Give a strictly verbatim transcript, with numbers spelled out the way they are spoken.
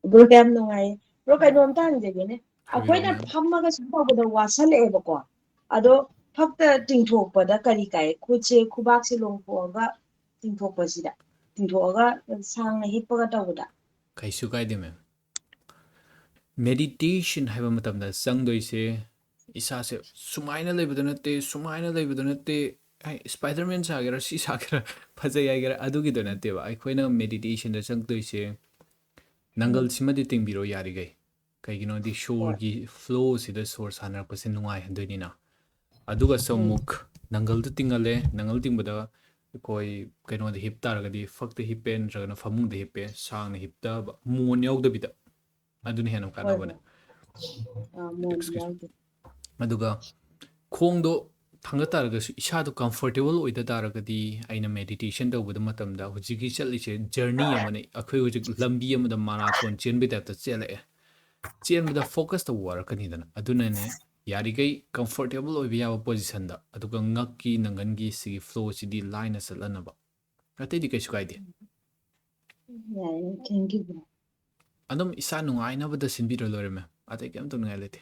Bro, ꯌꯥꯝ ꯅꯨꯡꯉꯥꯏꯌꯦ꯫ Bro, ꯀꯩꯅꯣꯝꯇ ꯍꯪꯖꯒꯦꯅꯦ꯫ ꯑꯩꯈꯣꯏꯅ ꯍꯪꯕꯤꯔꯣꯅꯦ꯫ ꯐꯝꯃꯒ ꯁꯨꯝ ꯇꯧꯕꯗ ꯋꯥꯁꯜꯂꯛꯑꯦꯕꯀꯣ, ꯑꯗꯣ ꯐꯛꯇ ꯇꯤꯡꯊꯣꯛꯄꯗ ꯀꯔꯤ ꯀꯥꯏ? ꯈꯨꯠꯁꯦ, ꯈꯨꯕꯥꯛꯁꯦ ꯂꯣꯡꯊꯣꯛꯑꯒ ꯇꯤꯡꯊꯣꯛꯄꯁꯤꯗ, ꯇꯤꯡꯊꯣꯛꯑꯒ ꯁꯥꯡꯅ ꯍꯤꯞꯄꯒ ꯇꯧꯕꯗ꯫ ꯀꯩꯁꯨ ꯀꯥꯏꯗꯦ, ꯃꯦꯝ꯫ ꯃꯦꯗꯤꯇꯦꯁꯟ ꯍꯥꯏꯕ ꯃꯇꯝꯗ ꯆꯪꯗꯣꯏꯁꯦ ꯏꯁꯥꯁꯦ ꯁꯨꯃꯥꯏꯅ ꯂꯩꯕꯗ ꯅꯠꯇꯦ, ꯁꯨꯃꯥꯏꯅ ꯂꯩꯕꯗ ꯅꯠꯇꯦ, ꯍꯥꯏ, ꯁ꯭ꯄꯥꯏꯗꯔꯃꯦꯟ ꯁꯥꯒꯦꯔꯥ, ꯁꯤ ꯁꯥꯒꯦꯔꯥ, ꯐꯖꯩ ꯍꯥꯏꯒꯦꯔꯥ, ꯑꯗꯨꯒꯤꯗꯣ ꯅꯠꯇꯦꯕ꯫ ꯑꯩꯈꯣꯏꯅ ꯃꯦꯗꯤꯇꯦꯁꯟꯗ ꯆꯪꯗꯣꯏꯁꯦ ꯅꯪꯒꯜꯁꯤꯃꯗꯤ ꯇꯤꯡꯕꯤꯔꯣ ꯌꯥꯔꯤꯈꯩ꯫ ꯀꯩꯒꯤꯅꯣꯗꯤ ꯁꯣꯔꯒꯤ ꯐ꯭ꯂꯣꯁꯤꯗ ꯁꯣꯔ ꯁꯥꯟꯅꯔꯛꯄꯁꯦ ꯅꯨꯡꯉꯥꯏꯍꯟꯗꯣꯏꯅꯤꯅ꯫ ꯑꯗꯨꯒꯁꯨ ꯑꯃꯨꯛ ꯅꯪꯒꯜꯗ ꯇꯤꯡꯍꯜꯂꯦ꯫ ꯅꯪꯒꯜ ꯇꯤꯡꯕꯗ ꯑꯩꯈꯣꯏ ꯀꯩꯅꯣꯗ ꯍꯤꯞ ꯇꯥꯔꯒꯗꯤ ꯐꯛꯇ ꯍꯤꯞꯄꯦ ꯅꯠꯇ꯭ꯔꯒꯅ ꯐꯃꯨꯡꯗ ꯍꯤꯞꯄꯦ, ꯁꯥꯡꯅ ꯍꯤꯞꯇꯕ, ꯃꯣꯟ ꯌꯥꯎꯗꯕꯤꯗ꯫ ꯑꯗꯨꯅ ꯍꯦꯟꯅ ꯍꯣꯏ, ꯀꯥꯟꯅꯕꯅꯦ꯫ ꯍꯣꯏ꯫ ꯑ, ꯃꯣꯟ Excuse me. ꯌꯥꯎꯗꯦ꯫ ꯑꯗꯨꯒ ꯈꯣꯡꯗꯣ ꯊꯥꯡꯒꯠ ꯇꯥꯔꯒꯁꯨ ꯏꯁꯥꯗꯣ ꯀꯝꯐꯣꯔꯇꯦꯕꯜ ꯑꯣꯏꯗ ꯇꯥꯔꯒꯗꯤ, ꯑꯩꯅ ꯃꯦꯗꯤꯇꯦꯁꯟ ꯇꯧꯕꯗ ꯃꯇꯝꯗ ꯍꯧꯖꯤꯛꯀꯤ ꯆꯠꯂꯤꯁꯦ ꯖꯔꯅꯤ ꯑꯃꯅꯤ꯫ ꯑꯩꯈꯣꯏ ꯍꯧꯖꯤꯛ ꯂꯝꯕꯤ ꯑꯃꯗ ꯃꯥꯔꯥꯊꯣꯟ ꯆꯦꯟꯕꯩ ꯇꯥꯏꯞꯇ ꯆꯦꯜꯂꯛꯑꯦ꯫ ꯆꯦꯟꯕꯗ ꯐꯣꯀꯁ ꯇꯧꯕ ꯋꯥꯔꯛꯀꯅꯤꯗꯅ꯫ ꯑꯗꯨꯅꯅꯦ, ꯌꯥꯔꯤꯈꯩ ꯀꯝꯐꯣꯔꯇꯦꯕꯜ ꯑꯣꯏꯕ ꯌꯥꯕ ꯄꯣꯖꯤꯁꯟꯗ, ꯑꯗꯨꯒ ꯉꯛꯀꯤ ꯅꯪꯒꯟꯒꯤ ꯁꯤꯒꯤ ꯐ꯭ꯂꯣꯁꯤꯗꯤ ꯂꯥꯏꯅ ꯆꯠꯍꯟꯅꯕ꯫ ꯑꯇꯩꯗꯤ ꯀꯩꯁꯨ ꯀꯥꯏꯗꯦ꯫ ꯌꯥꯏꯌꯦ, thank you, bro꯫ ꯑꯗꯨꯝ ꯏꯁꯥ ꯅꯨꯡꯉꯥꯏꯅꯕꯗ ꯁꯤꯟꯕꯤꯔ ꯂꯣꯏꯔꯦ, ꯃꯦꯝ꯫ ꯑꯇꯩ ꯀꯩꯝ ꯇꯧꯅꯤꯡꯉꯥꯏ ꯂꯩꯇꯦ꯫